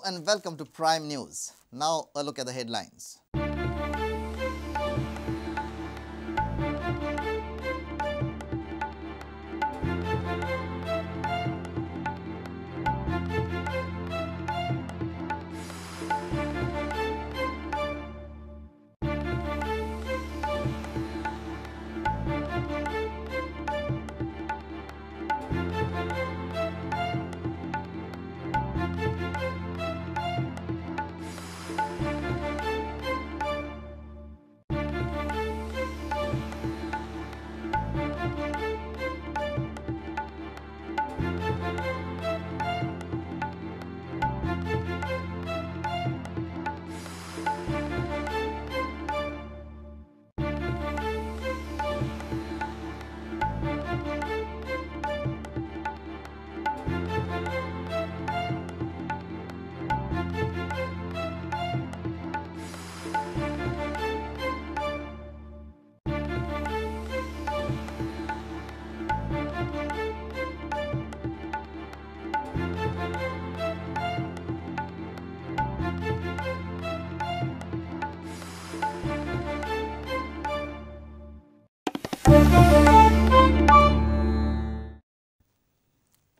and welcome to Prime News. Now a look at the headlines.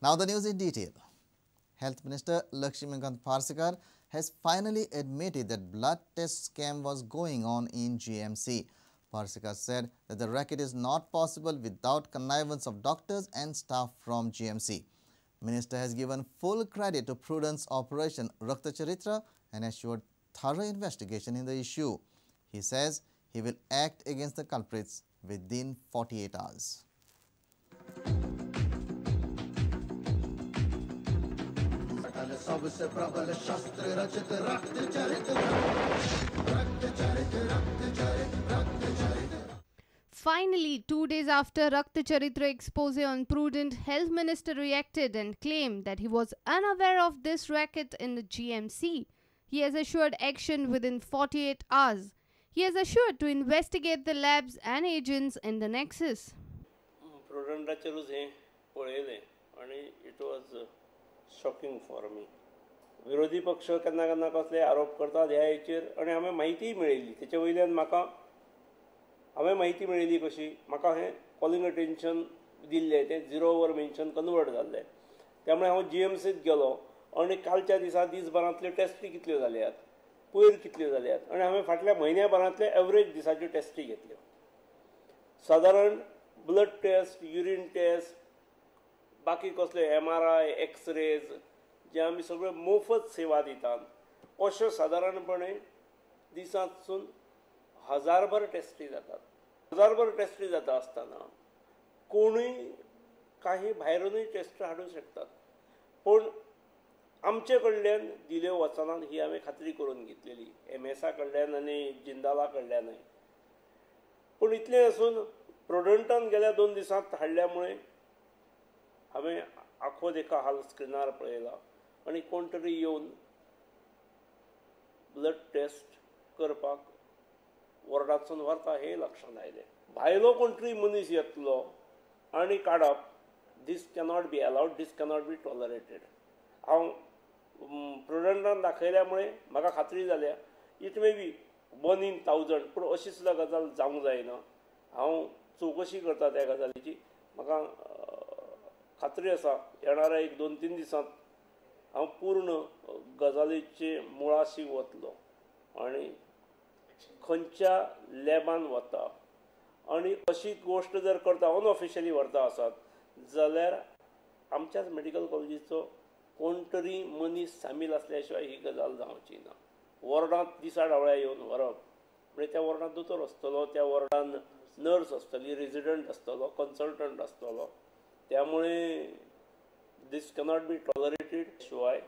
Now the news in detail. Health Minister Laxmikant Parsekar has finally admitted that blood test scam was going on in GMC. Parsekar said that the racket is not possible without connivance of doctors and staff from GMC. Minister has given full credit to Prudent's operation Rakta Charitra and assured thorough investigation in the issue. He says he will act against the culprits within 48 hours. Finally, 2 days after Rakta Charitra expose on Prudent, Health Minister reacted and claimed that he was unaware of this racket in the GMC. He has assured action within 48 hours. He has assured to investigate the labs and agents in the nexus. It was shocking for me. विरोधी पक्ष केन्ना केन्ना कसले आरोप करतात ह्या हेचेर आनी हांवें म्हायतीय मेळयली तेचे वयल्यान म्हाका हांवें म्हायती मेळयली कशी म्हाका हें कॉलिंग अटेन्शन दिल्लें तें झिरो वर मेन्शन कन्वर्ट जाल्लें त्यामुळे हांव जीएमसीत गेलो आनी कालच्या दिसा दीसभरांतल्यो टेस्टी कितल्यो जाल्यात पयर कितल्यो जाल्यात आनी हांवें फाटल्या म्हयन्या भरांतले एवरेज दिसाच्यो टेस्टी घेतल्यो. सादारण ब्लड टेस्ट, युरीन टेस्ट, बाकी कसले MRI, X-rays जे आमी सगळे मोफत सेवा दितात अश्यो सादारणपणे दिसांतसून हजारभर टेस्टी जातात. हजारभर टेस्टी जाता आसतना कोणूय काही भायरूनय टेस्ट हाडूंक शकतात पूण आमचे कडल्यान दिल्यो वचनात ही हांवें खात्री करून घेतलेली एमएसा कडल्यान आनी जिंदाला कडल्यानय. पूण इतलें आसून प्रुडंटान गेल्या 2 दिसांत हाडल्या मुळे हांवें आखो देखा हाल स्क्रिनार पळयला आनी कोण तरी येवन ब्लड टेस्ट करपाक वॉर्डांतसून व्हरता हें लक्षांत आयलें. भायलो कोण तरी मनीस येतलो आनी काडप, this cannot be allowed, this cannot be tolerated. हांव प्रुडंटान दाखयल्या मुळे म्हाका खात्री जाल्या it may be 1 in 1000 पूण अशी सुद्दां गजाल जावंक जायना. हांव चवकशी करता त्या गजालीची. म्हाका खात्री आसा येणाऱ्या 1-2-3 दिसांत हांव पूर्ण गजालीचे मुळाशी वतलो आनी खंयच्या लॅबान वता आनी अशी गोश्ट जर करता अनऑफिशियली व्हरता आसत जाल्यार आमच्याच मेडिकल कॉलेजीचो कोण तरी मनीस सामील आसल्या शिवाय ही गजाल जावची ना. वॉर्डांत दिसा डावळ्या येवन व्हरप म्हणजे त्या वॉर्डांत दोतोर आसतलो, त्या वॉर्डान नर्स आसतली, रेजिडंट आसतलो, कन्सल्टंट आसतलो. त्यामुळे दीस कॅनॉट बी टॉलरेटेड. शिवाय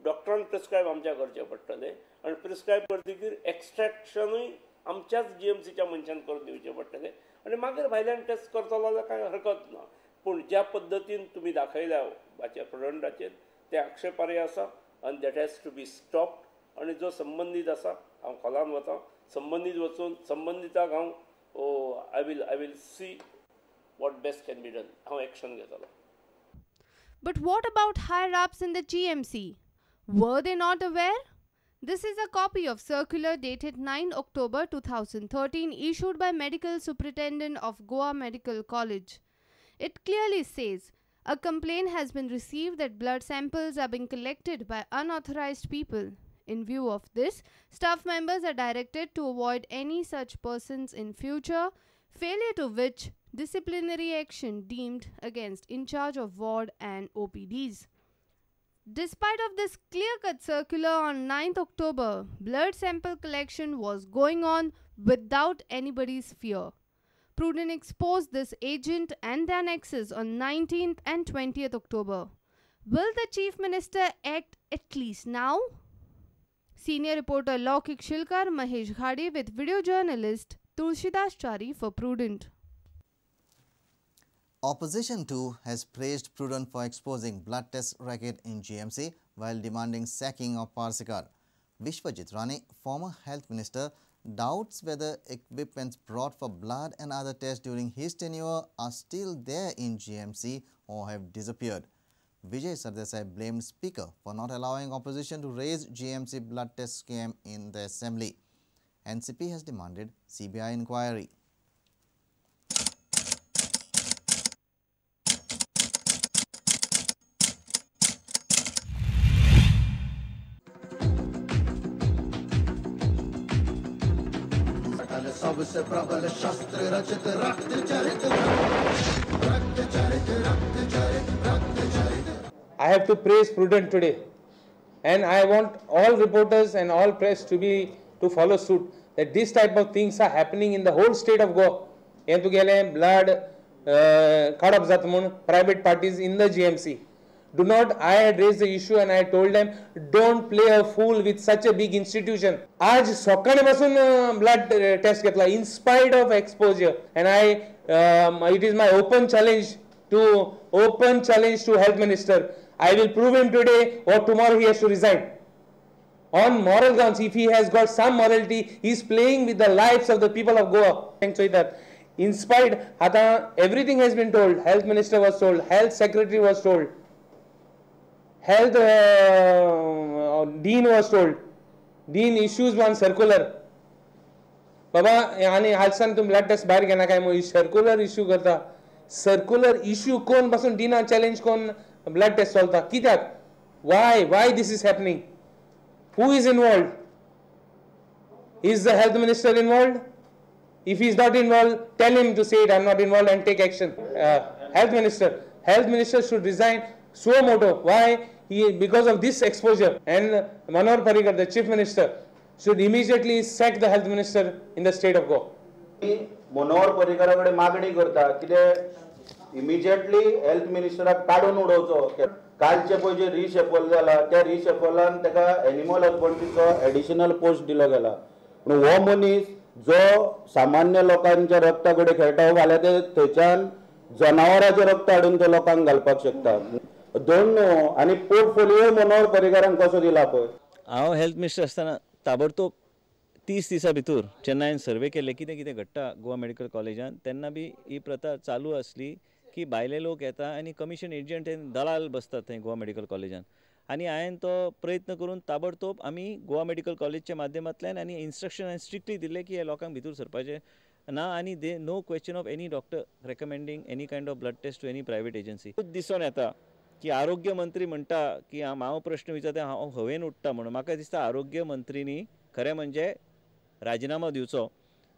डॉक्टरान प्रिस्क्रायब आमच्या करचें पडटलें आनी प्रिस्क्रायब करतकीर एक्स्ट्रॅक्शनूय आमच्याच जीएमसीच्या मनशान करून दिवचें पडटलें आनी मागीर भायल्यान टेस्ट करतलो जाल्यार कांय हरकत ना. पूण ज्या पद्दतीन तुमी दाखयल्या हाच्या प्रुडंटाचेर तें आक्षेपार्ह आसा आनी that has to be stopped. आनी जो संबंदीत आसा हांव खोलान वता, संबंदीत वचून संबंदिताक हांव I will see what best can be done. हांव एक्शन घेतलो. But what about higher ups in the GMC? Were they not aware? This is a copy of circular dated 9 October 2013 issued by Medical Superintendent of Goa Medical College. It clearly says, a complaint has been received that blood samples are being collected by unauthorized people. In view of this, staff members are directed to avoid any such persons in future, failure to which disciplinary action deemed against in charge of ward and OPDs. Despite of this clear-cut circular on 9th October, blood sample collection was going on without anybody's fear. Prudent exposed this agent and their nexus on 19th and 20th October. Will the Chief Minister act at least now? Senior reporter Laukik Shilkar, Mahesh Ghadi with video journalist Tulsidas Chari for Prudent. Opposition too has praised Prudent for exposing blood test racket in GMC while demanding sacking of Parsekar. Vishwajit Rane, former health minister, doubts whether equipment brought for blood and other tests during his tenure are still there in GMC or have disappeared. Vijay Sardesai blamed Speaker for not allowing opposition to raise GMC blood test scam in the assembly. NCP has demanded CBI inquiry. सबसे प्रबल शस्त्र रचित रक्त चरित रक्त चरित रक्त चरित रक्त चरित. I have to praise Prudent today, and I want all reporters and all press to follow suit that this type of things are happening in the whole state of Goa. हें तुगेलें ब्लड काडप जाता म्हूण private parties in the GMC. Do not, I had raised the issue and I told them, don't play a fool with such a big institution. आज सकाळी पासून blood test घेतला in spite of exposure, and I, it is my open challenge to health minister. I will prove him today or tomorrow he has to resign. On moral grounds, if he has got some morality, he is playing with the lives of the people of Goa. In spite, everything has been told. Health minister was told, health secretary was told, health dean was told. Dean issues one circular. Baba, आनी हालसान तुम blood taste भायर घेना काय मग circular issue करता. Circular issue कोण पासून Dina challenge कोण blood taste चलता कित्याक? Why this is happening? Who is involved? Is the health minister involved? If he is not involved, tell him to say it, I am not involved and take action. Health minister should resign suo moto. Why? Because of this exposure. And Manohar Parrikar, the chief minister, should immediately sack the health minister in the state of Goa. Manohar Parrikara कडेन मागणी करता कितें immediately health मिनिस्टराक काडून उडोवचो. कालचे पळय जे reshuffle जाला त्या रिशफलान ताका एनिमल हजबंड्रीचो एडिशनल पोस्ट दिलो गेला. पूण हो मनीस जो सामान्य लोकांच्या रक्ता कडेन खेळटा फाल्यां ते थंयच्यान जनावरांचें रक्त हाडून तो लोकांक घालपाक शकता. दोन न्हू आनी पोर्टफोलियो मनोहर पर्रीकारान कसो दिला पळय. हांव हेल्थ मिनिस्टर आसतना ताबडतोब 30 दिसां भितर चेन्नयन सर्वे केल्ले कितें कितें घडटा गोवा मेडिकल कॉलेजान. तेन्ना बी ही प्रथा चालू आसली की भायले लोक येता आनी कमिशन एजंट दलाल बसतात थंय गोवा मेडिकल कॉलेजान. आनी हांवें तो प्रयत्न करून ताबडतोब आमी गोवा मेडिकल कॉलेजच्या माध्यमांतल्यान आनी इन्स्ट्रक्शन हांवें स्ट्रिक्टली दिल्लें की ह्या लोकांक भितर सरपाचें ना आनी they no question of any doctor recommending any kind of blood test to any private agency. दिसून येता की आरोग्य मंत्री म्हणटा की हांव प्रश्न विचारता हांव हवेन उडटा म्हणून. म्हाका दिसता आरोग्य मंत्रीनी खरें म्हणजे राजिनामो दिवचो.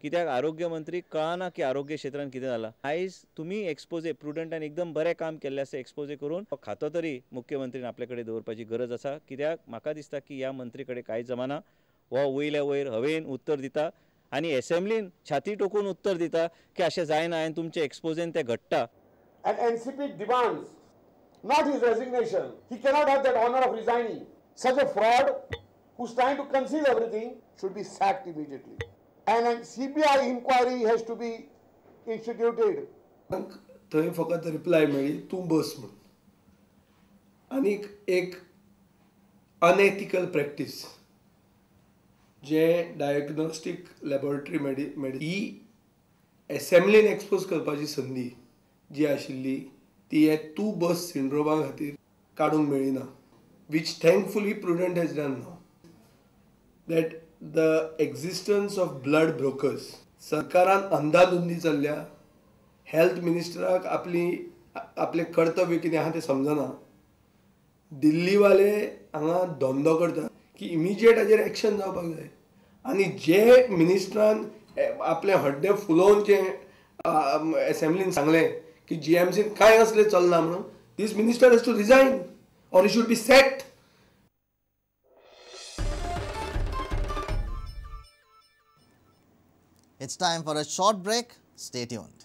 कित्याक आरोग्य मंत्री कळना की आरोग्य क्षेत्रान कितें जालां. आयज तुमी एक्सपोजे प्रुडंटान एकदम बरें काम केल्लें आसा एक्सपोजे करून खातो तरी मुख्यमंत्रीन आपले कडेन दवरपाची गरज आसा. कित्याक म्हाका दिसता की ह्या मंत्री कडेन कांय जमाना. हो वयल्या वयर हवेन उत्तर दिता आनी एसेंब्लीन छाती टोकून उत्तर दिता की अशें जायना आनी तुमचे एक्सपोजेन तें घडटा. And NCP demands not his resignation. He cannot have that honor of resigning. Such a fraud who's trying to conceal everything should be sacked immediately. And a CBI inquiry has to be instituted. थंय फकत reply मेळ्ळी तूं बस म्हूण. आनीक एक unethical practice जे diagnostic laboratory मेडि ही एसेंब्लीन expose करपाची संदी जी आशिल्ली ती हे तूं बस सिंड्रोमा खातीर काडूंक मेळ्ळी ना. which thankfully Prudent has done now, that the existence of blood brokers. सरकारान अंदाधुंदी चल्ल्या, हेल्थ मिनिस्टराक आपली आपलें कर्तव्य कितें आहा तें समजना. दिल्लीवाले हांगा धंदो करता की इमिजिएट हाजेर एक्शन जावपाक जाय. आनी जे मिनिस्टरान आपलें हड्डें फुलोवन जें एसेंब्लीन सांगलें की जीएमसीन कांय असलें चलना म्हणून, this minister has to resign or he should be sacked. It's time for a short break. Stay tuned.